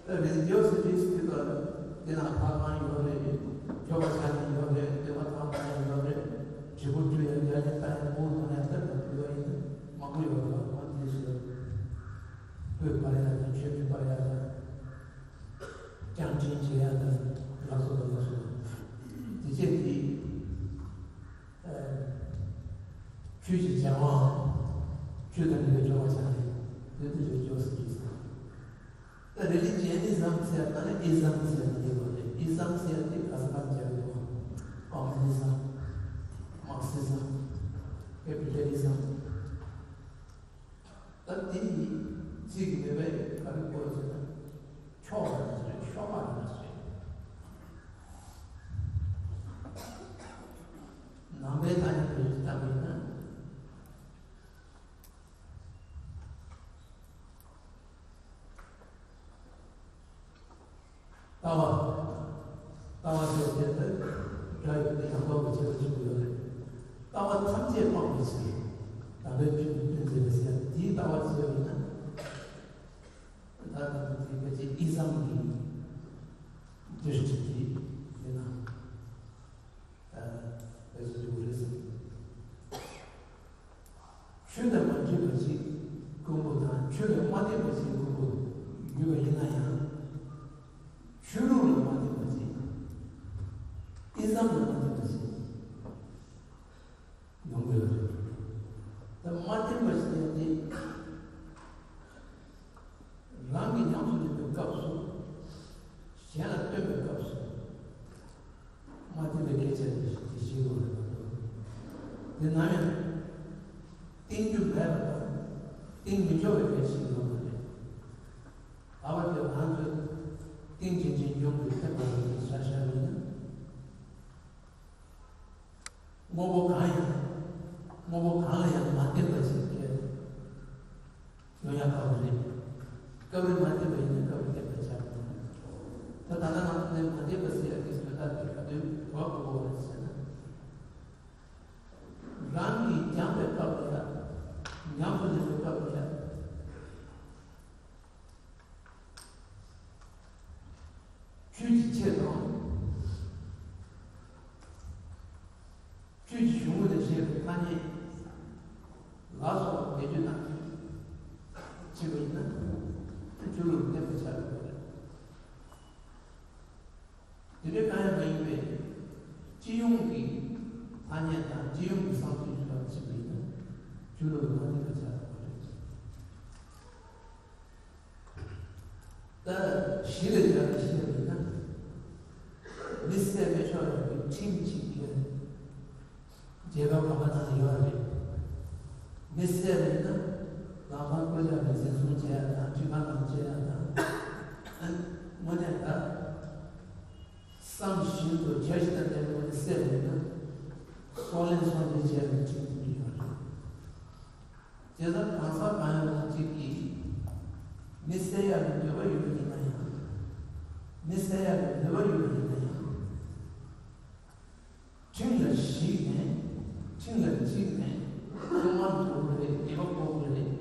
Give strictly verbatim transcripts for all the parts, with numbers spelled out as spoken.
རེ་ཇི་ཡོ་སི་ཊི་ཟེར་དུས་དེ་ན་ཕ་གང་ཡོད་རེད། ཁྱོ་ག་ཆ་ནས་ཡོད་རེད། སྡེ་པ་ཐང་གང་ཡོད་རེད། དྲིལ་བུ་བཀྲུ་ཡ་རྒྱ་ལས་ལྟ་ཡ་མོ་གང་ཡ་ལྟ་ཡ་དུས་བ་ཡིན་ན་མང་པོ་ཡོད་རེད། འོ་དེ་ཚོ་སྤོས་སྤར་ཡ་དང་མཆོད་མེ་སྤར་ཡ་དང་། སྐྱང་ཕྲེང་བྱེད་ཡ་དང་ལ་སོགས་པ་ལ་སོགས་པ། དེ་བྱས་དེ། ཆོས་ཀྱི་བྱ་བའམ་ཆོས་དང་འབྲེལ་བའི་སྦྱོར་བ་བྱ་ནས་དེ་དུ་བྱོས་སྦྱོར་སུ་འཇུག་ཟེར། ད་རི་ལི་ཇི་ཨི་ཛམ་ཟེར་ན་ནི་ཨི་ཛམ་ཟེར་ནི་དེ་བ་རེད། ཨི་ཛམ་ཟེར་དེ་ག་ས་ག་འཇལ་བའི་བ། ཀོ་མུ་ནི་ཛམ། མར་ཀ་སི་ཛམ། ཀེ་པི་ཊལ་ཨི་ཛམ། ད་དེ་ཡི་ཚིག་གི་མེད་པའི་ག་རེ་དགོས་ཟེར་ན། ཕྱོགས་རེད་ཟེར། ཕྱོགས་མ་རེད་ཟེར། ནང་པའི་ཐ་སྙད་དུ་བཏགས་པ་ཡིན་ན། ལྟ་བ། ལྟ་བ་ཟེར་དེ་ལྟར་སྒྲ་ཡོད་དེ་ཡང་དག་པའི་ཁྱད་པར་ཆེན་པོ་ཡོད་རེད། ལྟ་བ་ཐམས་ཅད་སྤངས་པའི་ཕྱིར། དམ་པའི་ཆོས་ཀྱི་དོན་མཛད་པའི་ཕྱིར། དེའི་ལྟ་བ་ཟེར་བ་ཡིན་ན། ད་ལྟ་དེ་ཕལ་ཆེར་ཨི་ཛམ་གྱི་དྲི་སྟེ་དེ་ན། ཨ། དཔེ་བཟོ་རྒྱུ་རེད་ཟེར། ཆོས་དང་མ་འདྲེས་པ་ཞིག་ཀུན་པོ་དང་ཆོས་ལ་མ་བརྟེན་པ་ཞིག་ཀུན་པོ་ཡོད་པ་ཡིན་ན་ཡང་། ཆོས་ལུགས་ལ་མ་བརྟེན་པ་ཞིག་ཨི་ཛམ་ལ་མ་བརྟེན་པ་ཞིག་ཡོང་གི་ཡོད་རེད། ད་མ་བརྟེན་པ་ཞིག་ཡང་དེ། རང་གིས་ཉམས་སུ་ལེན་པའི་སྐབས་སུ། གཞན་ལ་སྟོན་པའི་སྐབས་སུ། མ་བརྟེན་པའི་སྐད་ཆ་དེ་ཞིག་དེ་ཞིག་ཡོད་རེད་མ་གཏོགས། དེ་ནམ་ཡང་བསྟན་རྒྱུ་མེད་པ་དང་བསྟན་མི་ཆོག་པའི་སྐད་ཆ་ཞིག་ཡོད་མ་རེད། ད་བར་དུ་ང་ཚོས་བསྟན་བྱེད་ཅིང་སྐྱོང་བའི་ཐེག་པ་ལ་ཆ་བཞག་པ་ཡིན་ན། དངོས་པོ་གང་ཡང་། དངོས་པོ་གང་ལ་ཡང་མ་བརྟེན་པ་ཞིག་སྐྱེ། ཡོང་ཡག་དཀའ་བ་རེད། སྐབས་རེ་མ་བརྟེན་པ་ཡིན་ན་སྐབས་རེ་བརྟེན་པ་ཆགས་འགྲོ། ད་ད་ལྟ་ང་ཚོ་ནས་མ་བརྟེན་པ་ཟེར་ཡག་གི་དོན་དག་དེ་ག་དུས་གོ་བ་གོ་བ་རེད་ཟེར་ན། རང་གིས་སྦྱངས་པའི་སྐབས་ལ་ཡང་། ཉམས་སུ་ལེན་པའི་སྐབས་ལ་ཡང་། ཆོས་ཀྱི་ཆེད་དང་། ཆོས་ཀྱི་གཞུང་ལས་བཤད་པའི་ཐ་སྙད་ལ་སོགས་པ་བེད་སྤྱོད་གནང་བྱེད་པ་ཡིན་ན། ཆོས་ལུགས་བརྟན་པོ་ཆགས་ཡོད་པ་རེད། དེ་འདྲའི་གང་ཡང་མ་ཡིན་པའི་སྤྱི་ཡོངས་ཀྱི་ཐ་སྙད་དང་སྤྱི་ཡོངས་ཀྱི་བསམ་ཚུལ་ཞིག་ལ་བྱེད་པ་ཡིན་ན། ཆོས་ལུགས་ལ་མ་བརྟེན་པ་ཆགས་ཡོད་པ་རེད། ད་གཞི་ལ་བཞག་ནས་བཤད་པ་ཡིན་ན། མི་བསད་མི་ཆོག་ཡག་གི་ཁྲིམས་གཅིག་གི་རྒྱལ་ཁབ་གང་ག་ནང་ལ་ཡོད་རེད། མི་བསད་པ་ཡིན་ན་ལམ་ཁ་བཀོད་རྒྱ་ལ་འཛིན་བཟུང་བྱེད་ཡག་དང་ཁྲིམས་ཁང་ནང་བྱེད་ཡག་དང་། དངོས་གནས་ད་བསམ་བཞིན་དུ་འཇའ་ཞིག་དང་ལྡན་པའི་མི་བསད་པ་ཡིན་ན་སྲོག་ལན་སྲོག་འཇལ་བྱེད་ཡག་གི་ཁྲིམས་གཅིག་ཡོད་རེད། བྱས་ཙང་གང་ཟག་གང་ཡང་རང་གཅིག་གིས་མི་བསད་ཡག་གི་འདོད་པ་ཡོད་པ་ཡིན་ན་ཡང་། མི་བསད་ཡག་གི་འདོད་པ་ཡོད་པ་ཡིན་ན་ཡང་། ཁྲིམས་ལ་གཞིགས་ནས། ཁྲིམས་ལ་གཅིག་ནས་བཙོན་ཁང་འགྲོ་དགོས་རེད། ཉེས་པ་ཕོག་དགོས་རེད།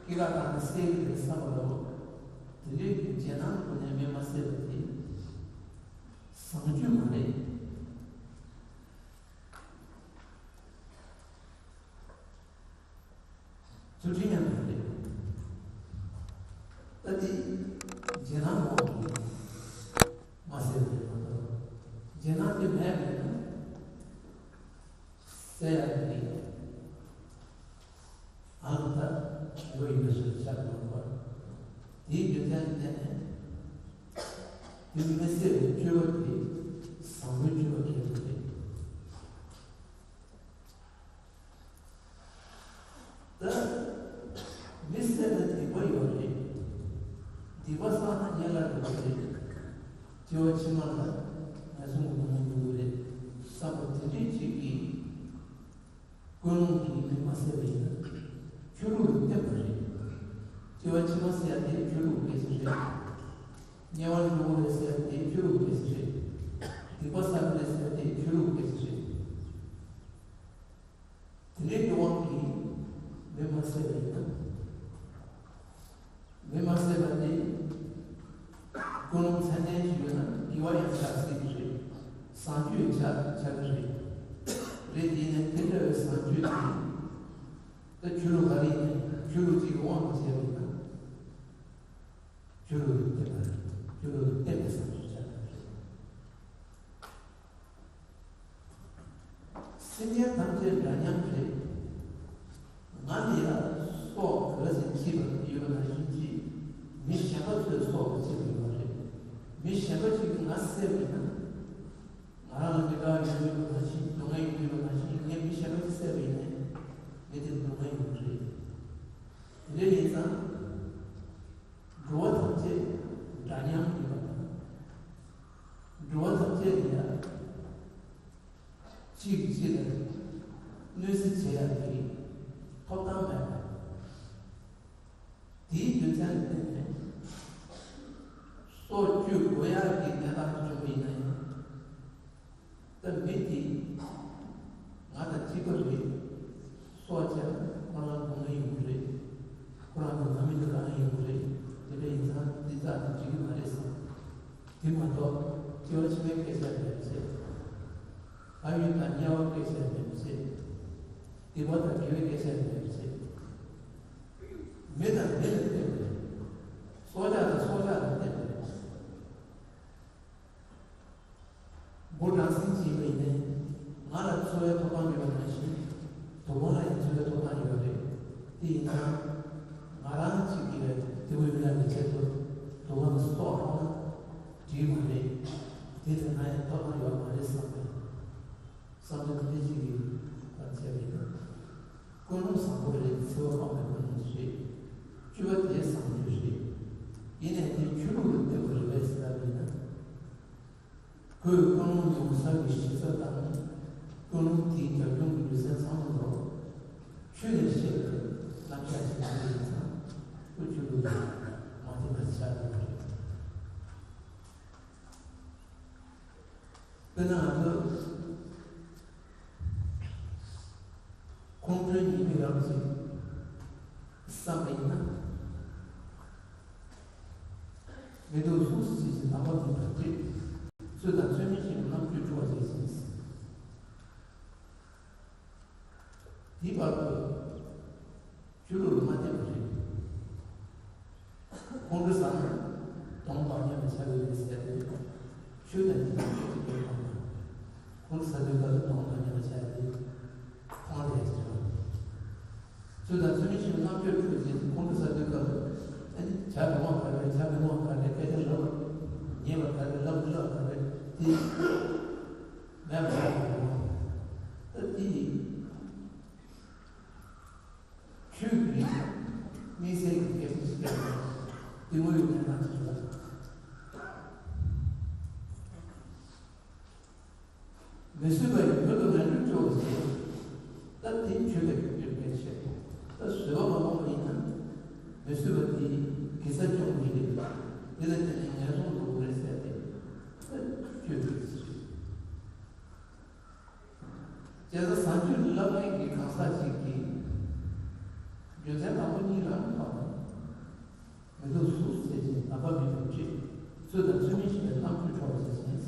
སྐྱེ་རྒ་ན་འཆི་བསད་ཀྱི་རེད་བསམ་པ་ལ། དེ་འདྲའི་རྗེས་གནང་སྒོ་ནས་མི་མ་བསད་པ་དེ་བཟང་སྤྱོད་མ་རེད། ཚུལ་ཁྲིམས་ཡང་མ་རེད། ད་དེ་རྗེས་གནང་འོག་གི་མ་བསད་པ་རེད་མ་གཏོགས། རྗེས་གནང་དེ་མེད་པ་ཡིན་ན་བསད་ཡག་གི་ཨང་ད་ལོ་ཡིན་པ་ཞིག་ཆགས་མ་རུང་བ། དེའི་རྒྱུ་མཚན་བརྟེན་ནས་དེ་མི་བསད་པའི་སྤྱོད་པ་དེ་བཟང་པོའི་སྤྱོད་པ་གལ་ཆེ་རེད། ད་མི་བསད་ན་སྡིག་པ་ཡོད་རེད། སྡིག་པ་བསགས་ན་དམྱལ་བར་འགྲོ་གི་རེད། སྐྱེ་བ་ཕྱི་མ་ལ་ངན་སོང་གི་སྡུག་བསྔལ་འགྲོ་གི་རེད་བསམ་པ་དེ་འདྲའི་ཅིག་གི་ཀུན་སློང་གིས་མི་མ་བསད་པ་ཡིན་ན་ཆོས་ལུགས་ལ་བརྟེན་པ་རེད། སྐྱེ་བ་ཕྱི་མ་ཟེར་ཡ་དེ་ཆོས་ལུགས་སྐད་ཆ་རེད། དམྱལ་བར་འགྲོ་གི་རེད་ཟེར་ཡ་དེ་ཆོས་ལུགས་སྐད་ཆ་རེད། སྡིག་པ་བསགས་གི་རེད་ཟེར་ཡ་དེ་ཆོས་ལུགས་སྐད་ཆ་རེད། དེ་འདྲའི་དབང་གིས་མི་མ་བསད་པ་ཡིན་ན། མི་མ་བསད་པ་དེ་ བཟང་སྤྱོད་ཆགས་ཆགས་ཀྱི་རེད། རེད་དེ་ནས་དེ་འདྲ་བའི་བཟང་སྤྱོད་དེ་ད་ཆོས་ལུགས་ག་རེ་ཡིན་ནའི་ཆོས་ལུགས་གཅིག་གི་དབང་དུ་བྱས་པ་ཡིན་ན། ཆོས་ལུགས་ལ་བརྟེན་པ་རེད། ཆོས་ལུགས་ལ་བརྟེན་པའི་བཟང་སྤྱོད་ཆགས་པ་རེད། སེམས་ཅན་ཐམས་ཅད་འདྲ་མཉམ་རེད། ང་འདི་ལ་སྲོག་ག་ཚོད་མཆིས་པ་ཡོད་པ་ནང་བཞིན་གྱི་མི་གཞན་པ་ཚོའི་སྲོག་མཆིས་པ་ཡོད་པ་རེད། མི་གཞན་པ་ཞིག་གིས་ང་བསད་པ་ཡིན་ན། ང་རང་ལ་མི་དགའ་བ་ཡོང་གི་ཡོད་པ་ནང་བཞིན་སྡུག་བསྔལ་ཡོང་གི་ཡོད་པ་ནང་བཞིན་ངས་མི་གཞན་པ་ཞིག་བསད་པ་ཡིན་ནའི་ངས་དེ་སྡུག་བསྔལ་ཡོང་གི་རེད། དེ་འདྲ་ཡིན་ཙང་འགྲོ་བ་ཐམས་ཅད་འདྲ་མཉམ་ཡིན་པ་དང་། འགྲོ་བ་ཐམས་ཅད་ལ་ཡང་གཅིག་གིས་གཅིག་ལ་གནོད་འཚེ་བྱེད་ཡག་གི་ཐོབ་ཐང་མེད་པ། དེའི་རྒྱུ་མཚན་ལ་བརྟེན་ནས་སྲོག་གཅོད་དགོས་ཡག་གི་གནས་སྟངས་བྱུང་བ་ཡིན་ན་ཡང་། ད་མི་དེ་ང་དང་གཅིག་པ་རེད། སྲོག་བཅད་ན་ཁོ་རང་སྡུག་བསྔལ་ཡོང་གི་རེད། ཁོ་རང་དང་ང་མི་འདྲ་གང་ཡོང་གི་རེད། དེ་འདྲ་ཡིན་ཙང་འདི་ཙག་ནས་འགྲིག་གི་མ་རེད་བསམ། དེ་མ་གཏོགས་སྐྱེ་བ་ཕྱི་མའི་སྐད་ཆ་མེད་པ་བྱས། ཕ་ཡུལ་དང་དམྱལ་བ་སྐད་ཆ་མེད་པ་བྱས། སྡིག་པ་དང་དགེ་བའི་སྐད་ཆ་མེད་པ་བྱས། མི་དང་མི་ལ་བརྟེན་པའི། སྲོག་ཆགས་དང་སྲོག་ཆགས་ལ་བརྟེན་པའི། འབུ་སྦྲང་སྲིན་བྱིས་པ་ཡིན་ནའི་ང་ལ་འཚོ་བའི་ཐོབ་ཐང་ཡོད་པ་ནང་བཞིན་དུ་མ་ལ་ཡང་འཚོ་བའི་ཐོབ་ཐང་ཡོད་རེད། དེ་ཡིན་ཙང་ང་རང་གཅིག་གིས་དེ་བས་མི་ལ་མི་ཆེད་དུ་དུ་མ་ལ་སྲོག་ཕོག་ན་འགྲིག་མ་རེད། དེ་དེ་ང་ཡང་ཐོབ་ཐང་ཡོད་མ་རེད་བསམ་པའི་བསམ་བློ་དེ་འདྲ་ཅིག་གིས་བར་བྱས་པ་ཡིན་ན། ཀུན་སློང་བཟང་པོ་རེད། འཚེ་བ་སྤངས་པའི་ཀུན་སློང་རེད། སྤྱོད་པ་དེ་བཟང་སྤྱོད་རེད། ཡིན་ནའི་དེ་ཆོས་ལུགས་ལ་བརྟེན་པ་རེད་པས་ཟེར་བ་ཡིན་ན། ཁོས་ཀུན་སློང་ཡོང་ས་གི་གཞི་རྩ་དང་། ཀུན་སློང་དེའི་རྒྱབ་ལྗོངས་ཀྱི་ལུས་རྩལ་ཚང་མ་ལོ། ཆོས་ལས་བཤད་པའི་རྣམ་གཞག་ཅིག་ཡིན་ཙང་ཁོ་ཆོས་ལུགས་ལ་མ་བརྟེན་པ་ཆགས་ཡོད་པ་རེད། དཔེར་ན་ང་ཚོ་ཁོང་ཁྲོའི་ཉེས་དམིགས་རབ་ཅིག་བསམ་པ་ཡིན་ན། མི་སྡུག་གཟུགས་སུ་བྱེད་ཅིང་ནམ་མཁའ་ལྡིང་བར་བྱེད། ཚུལ་དང་ཚུལ་མིན་ཞེས་པའི་རྣམ་དཔྱོད་འཁྲུལ་བར་བྱེད་ཅིང་། དེའི་བར་དུ་ཆོས་ལུགས་ལ་མ་བརྟེན་པ་རེད། ཁོང་ཁྲོ་ཟ་ན་གདོང་འདོགས་ཉན་པ་བྱ་དགོས་རེད་ཟེར་ཏེ། ཆོས་དང་ཉིན་དང་ཆོས་ཀྱི་འགལ་བ་དང་། ཁོང་ཁྲོ་ཟ་དུས་སྐབས་སུ་གདོང་འདོགས་ཉན་པ་བྱ་དེ་ཁོང་ལས་ཀྱི་རེད། ཚུལ་དང་ཚུལ་མིན་ཞེས་པའི་རྣམ་དཔྱོད་འཁྲུལ་ཅིང་ཁོང་ཁྲོ་ཟ་དུས་སྐབས་སུ་ཨ་ནི་བྱ་མི་དབང་ག་རེ་བྱ་མི་དབང་ག་རེ་སྐད་ཆ་ལབ་ཉན་པ་ག་རེ་ལབ་མི་ལབ་ག་རེ་དེ་མེད་པ་བྱ་དགོས་རེད། ད་དེ་ཡིན། ཆོས་ཀྱི་དམིགས་བསལ་གྱི་སྐད་ཆ་ཞིག་སྐད་ཆ་དེ་དངོས་ཡོད་གནས་སྟངས་ཅིག་ལ། མི་བཟོད་པ་ཡིས་བོད་དུ་ངན་འགྲོར་སྐྱོ་བ་ཞེས། ད་དེ་ཆོས་ལ་འགྱུར་མེད་ཅེས། ད་བཟོད་པ་མ་སྤངས་པ་ཡིན་ན། མི་བཟོད་པ་དེ་གེ་སར་སྐྱོང་གི་རེད། དེ་ལ་བརྟེན་ནས་ངན་སོང་འགྲོ་གི་རེད་ཟེར་ཏེ། ད་ཆོས་ཀྱི་ཞིག་བྱས་ཙང་བཟང་སྤྱོད་བསླབ་མཁན་གྱི་གང་ཟག་ཅིག་གིས་རྒྱུ་མཚན་དང་པོ་གཉིས་ལ་ཐོག་ནས་མི་སྡུག་གཟུགས་བྱེད་ཅིང་ནམ་མཁའ་མེད་པར་བྱེད། ཚུལ་དང་ཚུལ་མིན་ཞེས་པའི་རྣམ་དཔྱོད་འཕྲོག་པར་བྱེད་ཅིང་།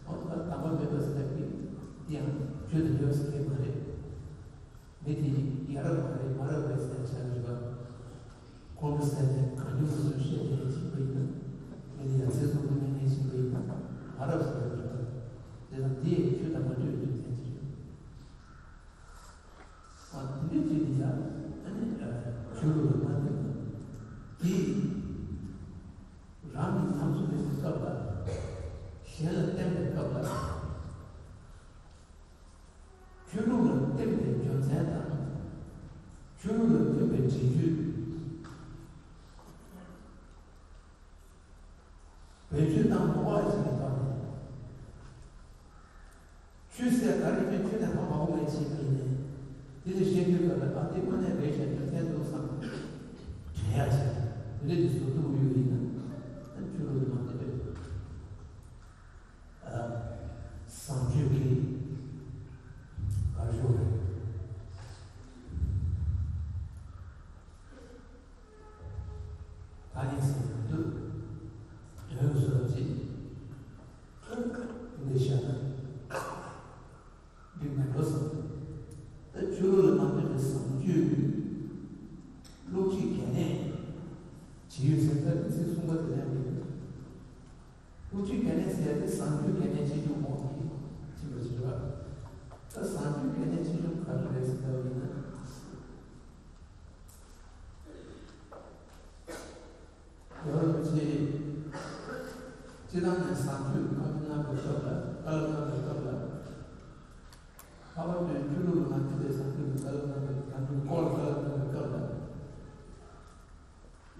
འོ་ད་ནམ་མཁའ་མེད་པ་ཟེར་གྱི་དེ་ཡང་ཆོས་དང་འབྲེལ་བ་ཟེར་གྱི་མ་རེད། མི་དེ་ཡ་རབས་མ་རེད་མ་རབས་རེད་ཟེར་བྱ་རེད་པ། ཁོང་ཁྲོ་ཟ་ནས་གང་བྱུང་མང་བྱུང་བཤད་ནས་ཕྱིན་པ་ཡིན་ན། མི་དེ་ཡ་མཚན་སོང་ནས་ནས་ཕྱིན་པ་ཡིན་ན་མ་རབས་ཟེར་བ་རེད་པ། དེ་དང་འདི་ཡང་ཆོས་དང་མ་འདྲེས་པའི་རྒྱུ་མཚན་ཅིག་རེད། ཨ་དེ་འདྲའི་ཅིག་དེ་ཡང་ཨ་ནི་ཆོས་ལུགས་ལ་མ་བརྟེན་པ་དེ་རང་གི་ཉམས་སུ་ལེན་པའི་སྐབས་ལ་གཞན་ལ་བསྟན་པའི་སྐབས་ལ། ཆོས་ལུགས་ལ་བརྟེན་པའི་རྒྱུ་མཚན་དང་། ཆོས་ལུགས་ལ་བརྟེན་པའི་འབྲེལ་བརྗོད། བེད་སྤྱོད་བཏང་མ་དགོས་པ་ཞིག་གི་ཐོག་ནས། ཆོས་ཟེར་ག་རེ་ཡིན་མིན་ཁྱོན་ནས་ཧ་མ་གོ་བའི་ཆེད་དུ་ཡིན་ནའི། དེ་ལས་བཤད་དུས་སྐབས་ལ་ཨ་དེ་དངོས་གནས་རེད་ཤག་རྒྱུ་མཚན་འདུག་བསམ། དྲན་ཡག་ཆེད་དུ་དེ་འདྲ་ཅིག་བཟོ་ཐུབ་ཡོད་ཡིན་ན། ཨ་ཆོས་ལུགས་དེ་མ་བརྟེན་པའི། བཟང་སྤྱོད་ཀྱི་གར་ཤོག་རེད། ད་ནི་ཟེར་མི་འདུག་དོན་བཟོ་ཅིག་འདི་བཤད་ན། བློ་སྤྱོད་གལ་གནད་ཇི་ཡོད་ཟེར་ཚར་ཏེ་ཚིག་གསུམ་པ་དེ་ལ་ཡང་མི་འདུག་བློ་སྤྱོད་གལ་གནད་ཟེར་ཏེ་བཟང་སྤྱོད་གལ་གནད་ཆེ་ཆུང་མང་གི་ཕྱིན་པ་ཞིག་རེད་པ། ད་བཟང་སྤྱོད་གལ་གནད་ཆེ་ཆུང་ག་རེ་རེད་ཟེར་ལྟ་བ་ཡིན་ན། ཡོ་རོབ་ཆེ། སྤྱི་བཏང་ནས་བཟང་སྤྱོད་བཀའ་སློབ་གནང་བའི་སྐབས་ལ་བཀའ་སློབ་གནང་བའི་སྐབས་ལ། ལྷག་པར་དུ་ཆོས་ལུགས་ལ་ང་ཚོས་བཟང་སྤྱོད་ཀྱི་བཀའ་སློབ་གནང་བའི་དོན་དུ་སྐོར་བཀའ་སློབ་གནང་བའི་སྐབས་ལ།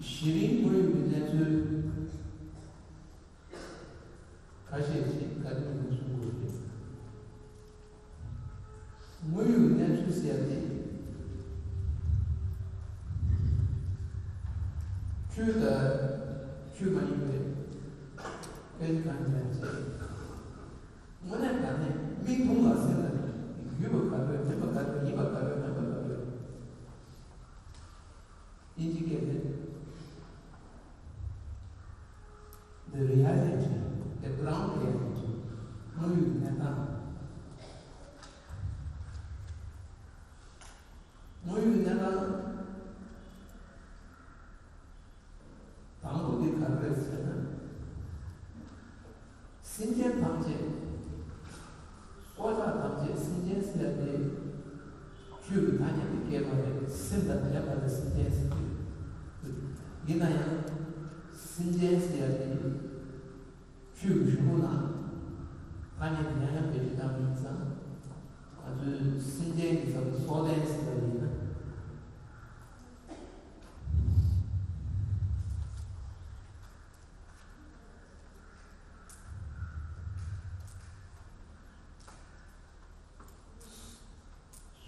གཞི་རིམ་དངོས་ཡོད་ཀྱི་གནས་ཚུལ་ཁ་ཤས་ཤིག་བཀའ་དྲིན་དུ་གསུང་དགོས་ཏེ། དངོས་ཡོད་གནས་ཚུལ་ཟེར་ཡ་དེ། ཆོས་དང་ཆོས་མ་ཡིན་པའི་དཔེ་གང་ཡང་བྱས། དངོས་གནས་དྲང་གནས་མིག་མཐོང་ལག་ཟིན་ལ་ཡོད་པ་ག་རེ་མེད་པ་ག་རེ་ཡིན་པ་ག་རེ་མེད་པ་ག་རེ། དབྱིན་ཇི་སྐད་དེ། The reality, the ground reality. དངོས་ཡོད་གནས་སྟངས། དངོས་ཡོད་གནས་སྟངས། དང་པོ་དེ་ག་རེ་རེད་ཟེར་ན། སེམས་ཅན་ཐམས་ཅད། སྲོག་ཆགས་ཐམས་ཅད་སེམས་ཅན་ཟེར་ཡ་དེ། ཆོས་ཀྱི་ཐ་སྙད་དེ་སྐྱེས་པ་རེད། སེམས་དང་ལྡན་པ་ལ་སེམས་ཅན་ཟེར་གྱི་ཡོད། ཡིན་ན་ཡང་། སེམས་ཅན་ཟེར་ཡ་དེ། ཆོས་ཀྱི་གཞུང་ལུགས་ནང་ཐ་སྙད་དེ་ཡང་ཡང་བེད་སྤྱོད་བཏང་བ་ཡིན་ཙང་། ང་ཚོས་སེམས་ཅན་གྱི་ཚབ་ཏུ་སྲོག་ལྡན་ཟེར་བ་ཡིན་ན།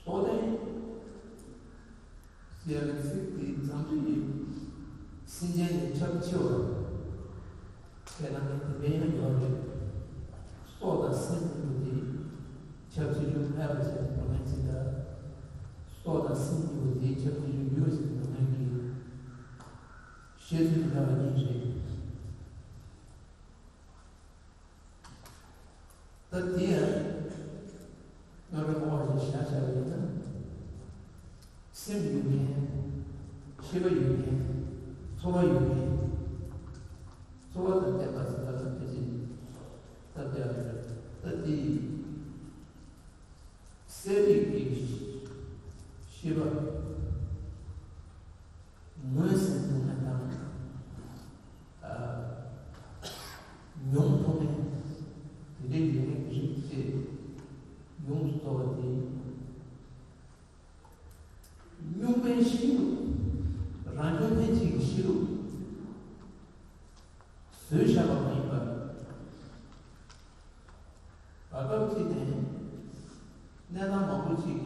སྲོག་ལྡན་ཟེར་བའི་ཚིག་དེ་བྱང་ཆུབ་ཀྱི་སེམས་ཅན་ལས་ཁྱབ་ཆེ་བ། ཁས་བླངས་ནས་དེ་འདྲ་ཡང་ཡོད་རེད། སྲོག་དང་སེམས་གཉིས་པོ་དེ་ཁྱབ་ཆེ་ཆུང་ཕལ་པ་བྱས་ནས་འགྲོ་མཁན་ཅིག་དང་། སྲོག་དང་སེམས་གཉིས་པོ་དེ་ཁྱབ་ཆེ་ཆུང་ཡོད་ཟེར་ནས་འགྲོ་མཁན་གྱི་བཤད་ཚུལ་མི་འདྲ་བ་གཉིས་རེད། ད་དེ་ཡང་རྣམ་པར་སྨྲ་བ་ཞིག་བཞག་བཞག་པ་ཡིན་ན། སེམས་ཡོད་མཁན། ཤེས་པ་ཡོད་མཁན། ཚོར་བ་ཡོད་མཁན། ཚོར་བ་དང་ལྡན་པ་ཟེར་བ་ལ་ཕལ་ཆེར་སྟབས་བདེ་བ་རེད། ད་དེ་གསལ་རིག་གི་ཤེས་པ། ངོས་ཟིན་ཐུབ་མཁན་དང་། ཨ། མྱོང་ཐུབ་མཁན། དེ་འདྲའི་ཡོད་མཁན་གྱི་རིགས་བཅས་ཡོངས་སུ་རྫོགས་པ་དེ། སྨྱུག་མའི་གཤིས་ལུགས། རང་བྱུང་ལྷན་སྐྱེས་ཀྱི་གཤིས་ལུགས། བཟོས་བཞག་པ་མ་ཡིན་པར། བར་སྐབས་ཅིག་ནས་གནས་སྟངས་མང་པོ་ཅིག་